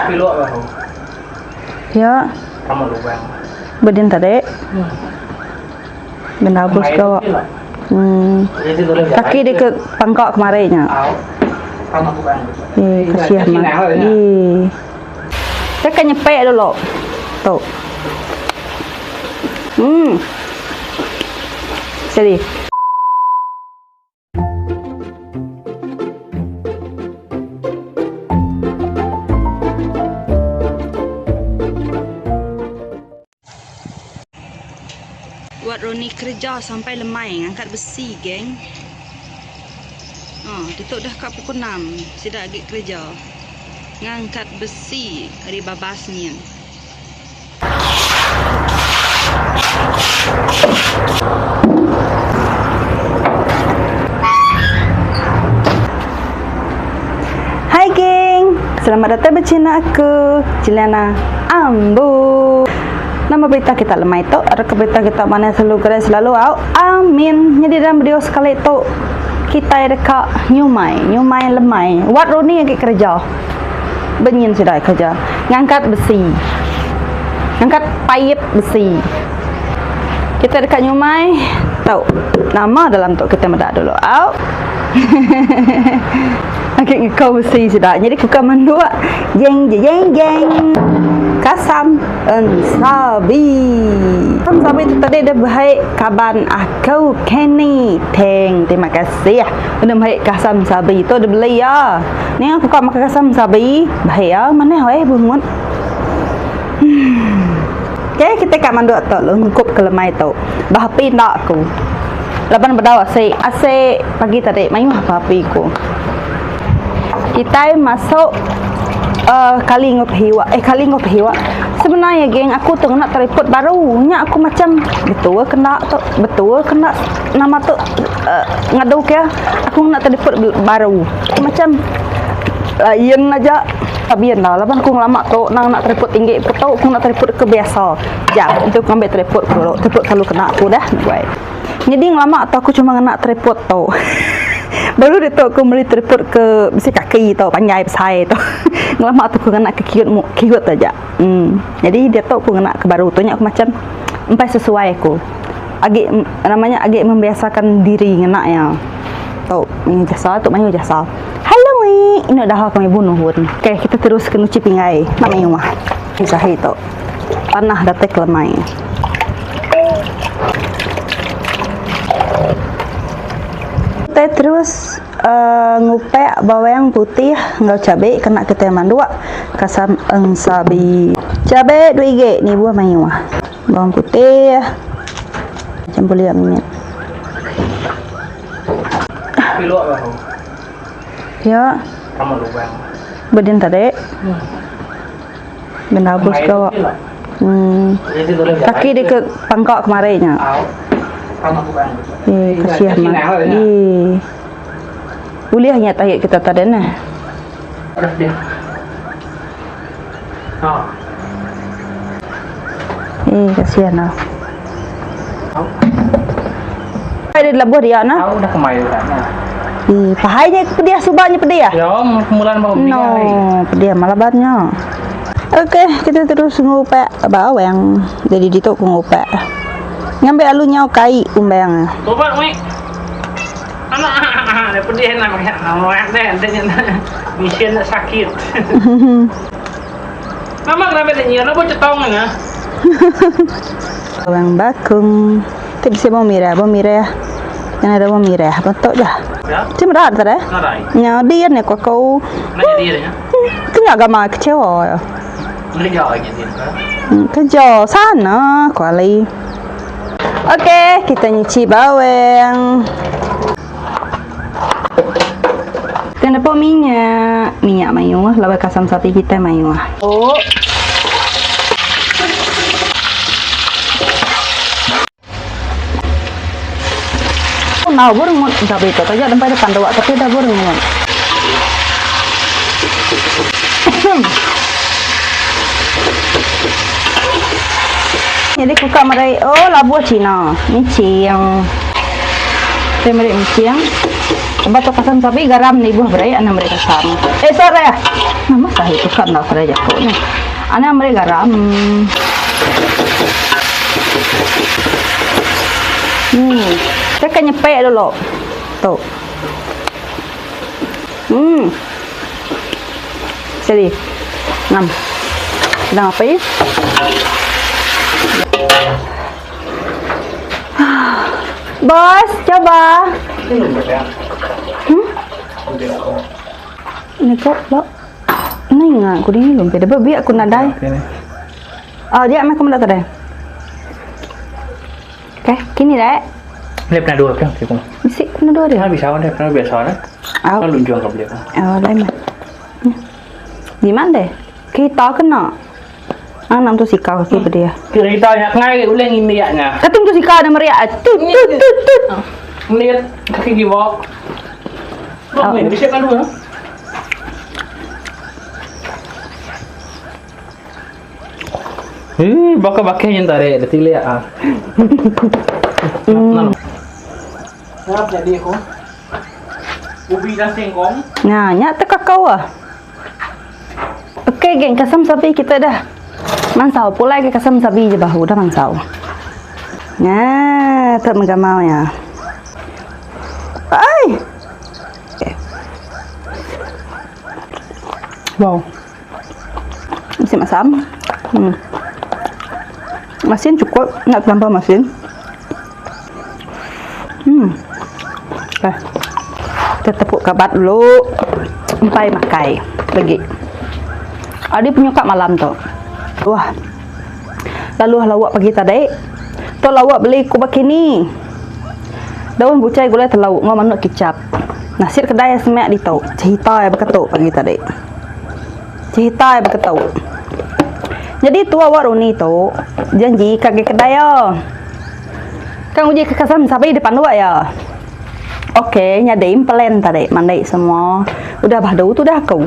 Piluk baru. Ya. Kamu lubang. Bedin tadi. Benda bus gawa. Hmm. Kaki dia ke pangkak kemari nya. Eh, kasihan mah. Eh. Saya kan nyepek dulu. Tu. Hmm. Jadi. Buat Roni kerja sampai lemai ngangkat besi geng. Ha, ditu dah ka pukul 6 sida agi kerja ngangkat besi ari babas nyin. Hai geng, selamat datang bercina aku, Juliana Ambu. Nama berita kita lemai tu, ada ke berita kita mana selalu gerai selalu au. Amin. Jadi dalam video sekali tu kita deka nyumai, nyumai lemai. Wat Roni agi kerja. Benyin sida kerja ngangkat besi. Ngangkat paip besi. Kita deka nyumai tau nama dalam tu kita meda dulu au. Agi ngekau besi sida. Jadi ku ka manduk jeng jeng jeng kasam ensabi. Ensabi tu tadi dia baik kaban aku Kenny Teng. Terima kasih. Udah baik kasam sabi tu dia beli ya. Ni aku ka makan kasam sabi. Baik ya, manah weh bungut. Hmm. Okay, kita ka manduk tu lu ngkup ke lemai tu. Bah api enda aku. Laban bedau asi. Asi pagi tadi mayuh bah api ku. Kitai masuk uh, kali enggau pehiwa. Eh kali enggau pehiwa. Sebenarnya geng aku tu ngena tripod baru. Nya aku macam betul kena tu, betul kena nama tu uh, ngadu ke aku ngena tripod baru. Aku macam lain aja tabian lah laban aku ngelama tu nang nak tripod tinggi aku tu aku nak tripod ke biasa. Jap itu aku ambil tripod dulu. Tripod selalu kena aku dah buat. Jadi ngelama tu aku cuma ngena tripod tu. Baru dia tu aku beli tripod ke bisi kaki tu panjai besai tu. Ngelama tu aku ngena ke cute cute aja. Hmm. Jadi dia tu aku ngena ke baru tu nya aku macam empai sesuai aku. Agi namanya agi membiasakan diri ngena iya. Tu mayuh jasa tu mayuh jasa. Hello ini dah kami bunuh pun. Okey kita terus ke nuci pinggai. Nak mayuh mah. Sahi tu. Panah datai ke lemai. Kitai terus uh, ngupek bawang putih enggau cabe kena kitai manduk kasam ensabi. Cabe dua igi ni buah mayuh. Bawang putih macam boleh minyak. Ya. Bedin tadi. Benda bus gawa. Hmm. Kaki dia ke pangkak kemari nya. Eh, kasihan mah. Eh. Boleh nya tahi kita tadi nah. Eh, kasihan lah. Ada lebuh dia nah. Tahu dah kemayu kan. Eh, pahainya pedih subaknya pedih ya? Ya, kemulan bau No, pedih malabannya. Okey, kita terus ngupek bawang. Jadi ditu ku ngupek. Ngambil alu nyau kai umbang. Tobat wi. Anak, dia pedih nak makan. Nak deh, dia nak mission nak sakit. Mama kenapa dia nyiar? Apa cetong ni? Bawang bakung. Ti bisi bawang merah, bawang merah. Yang ada bawang merah, bentuk dah. Ya. Cuma dah ada dah. Narai. Nya dia ni kau kau. Nak jadi dia. Kena agama kecewa ya. Boleh jauh lagi dia. Kerja sana kuali. Okey, kita nyuci bawang. Kita dapat minyak. Minyak mayuh. Lawan kasam sapi kita mayuh. Oh. Nah, burung sapi itu saja sampai depan dua tapi dah burung. Jadi kuka merai oh labuh Cina. Ni ciang. Saya merai ciang. Ba tu kasam sapi garam ni ibuh beri anang meri kasam. Eh sorry ah. Nama sahi tu kan enda kena jaku ni. Anang meri garam. Hmm. Saya akan nyepek dulu. Tu. Hmm. Jadi. Ngam. Sedang apa ya? Bos, coba. Hmm? Ni kok, lo. Ni ingat aku ni lumpi. Dia biar aku nadai. Oh, dia mai aku mendak tadi. Okay, kini dek. Dia pernah dua kan? Bisi pernah dua dia. Bisa dia pernah biasa kan? Oh. Lalu jual ke beliau. Oh, lain mah. Gimana deh? Kita kena. Anam tu sikau kaki dia. Cerita nya ngai ulih ngindiak nya. Katung tu sikau dah meriak. Tut tut tut tut. Ngeliat kaki giwa. Oh, ini bisa kan dua. Eh, baka bakeh yang tarik, dah tilik ah. Hmm. Harap jadi aku. Ubi dan singkong. Nah, nya teka kau ah. Okey geng, kasam sapi kita dah. Mansau pulai ke kasam sapi je bahu dah mansau. Nah, tak menggamau ya. Ai. Okay. Wow. Masih masam. Masin cukup, nak terlampau masin. Okay. Kita tepuk kabat dulu. Sampai makai lagi. Ada penyuka malam tu. Wah. Lalu lawak pagi tadi. Tu lawak beli ku bakini. Daun bucai gulai terlauk ngau manuk kicap. Nasib kedai semak ditu. Cerita ya beketuk pagi tadi. Cerita ya beketuk. Jadi tu awak Roni tu janji kaki kedai ya. Kang uji kekasam sapi depan luak ya. Okey, nyadi plan tadi mandai semua. Udah badu tu dah aku.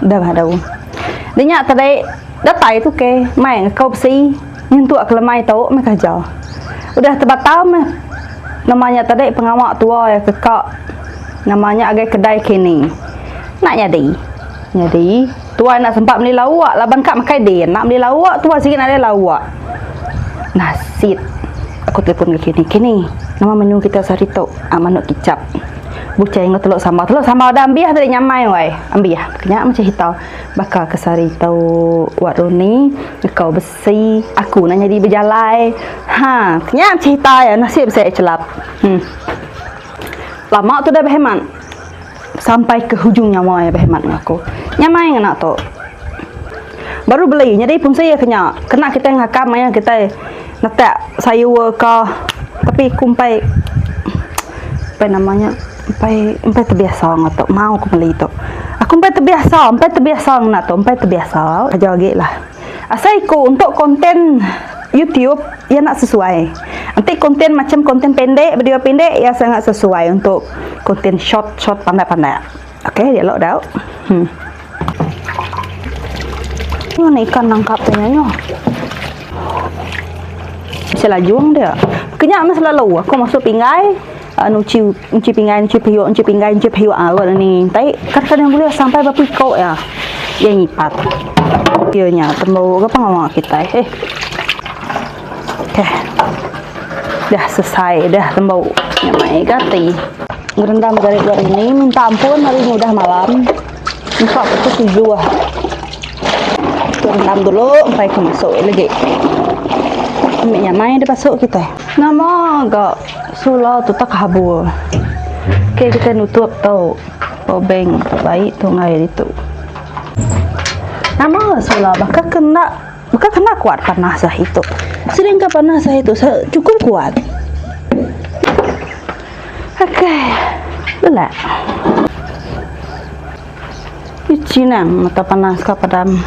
Udah badu. Dia nyak tadi datai tu ke mai kau besi nyentuk ke lemai tu meh kerja. Udah terbatal meh. Namanya tadi pengawak tua ya kekak. Namanya agai kedai kini. Nak nyadi. Nyadi tua nak sempat beli lawak laban kak makai dia nak beli lawak tua sikit nak ada lawak. Nasid. Aku telefon ke kini. Kini nama menu kita sehari tu manuk kicap. Bucai ngau telur sambal. Telur sambal dah ambil tadi nyamai wai. Ambil ya. Kenyak macam hitam. Bakal ke sehari tu buat roni, kau besi, aku nak jadi berjalai. Ha, kenyak macam hitam ya nasib saya celap. Lama tu dah berhemat. Sampai ke hujung nyawa ya berhemat dengan aku. Nyamai dengan tu. Baru beli. Jadi pun saya kenyak. Kena kita ngakam ya kita letak sayur ke tapi kumpai apa namanya empai empai terbiasa ngatok mau aku beli tu. Aku empai terbiasa, empai terbiasa nak tu, empai terbiasa. Ajar lagi lah. Asal aku untuk konten YouTube ya nak sesuai. Nanti konten macam konten pendek, video pendek ya sangat sesuai untuk konten short short pandai-pandai. Okey, dia lok dah. Ini ikan nangkap punya. Bisa lajuang dia. Kenyak mah selalu aku masuk pinggai, nuci nuci pinggai, nuci piuk, nuci pinggai, nuci piuk awak ni. Tai kadang-kadang boleh sampai berapa ikut ya. Dia nyipat. Dia nya temu ke pengawal kita. Okey. Dah selesai dah temu. Nyamai gati. Ngerendam garik luar ini minta ampun hari ini udah malam. Empat pukul 7 lah. Rendam dulu sampai aku masuk lagi. Ambil nyamai dia masuk kita. Nama agak sula tu tak habur. Okey kita nutup tau. Power bank terbaik tu ngai itu. Nama sula bakal kena kuat panas sah itu. Sedangkan panas sah itu cukup kuat. Okey. Belak. Cina mata panas ke padam.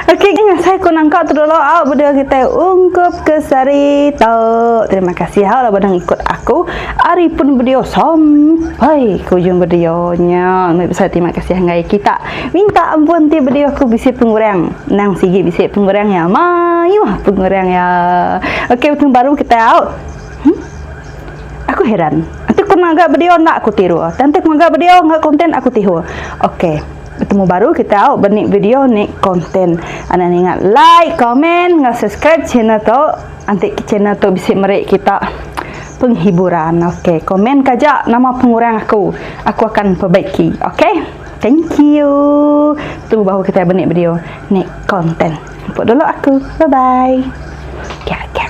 Okey, ingat saya ku nangkap tu dulu out benda kita ungkup ke sari tu. Terima kasih hao lah badang ikut aku. Ari pun video sampai ke ujung videonya. Besar terima kasih ngai kita. Minta ampun ti video aku bisi pengurang. Nang sigi bisi pengurang ya. Mayuh pengurang ya. Okey, betul baru kita out. Aku heran. Nanti aku aku ngaga video enda aku tiru. Tang enti aku ngaga video enggau konten aku tihu. Ok. Betemu baru kita au ba nik video nik konten. Anang ingat like, komen enggau subscribe channel tu. Enti channel tu bisi meri kita penghiburan. Ok. Komen ka aja nama pengurang aku. Aku akan perbaiki. Ok. Thank you. Betemu baru kita ba nik video nik konten. Empuk dulu aku. Bye bye. Ok ok.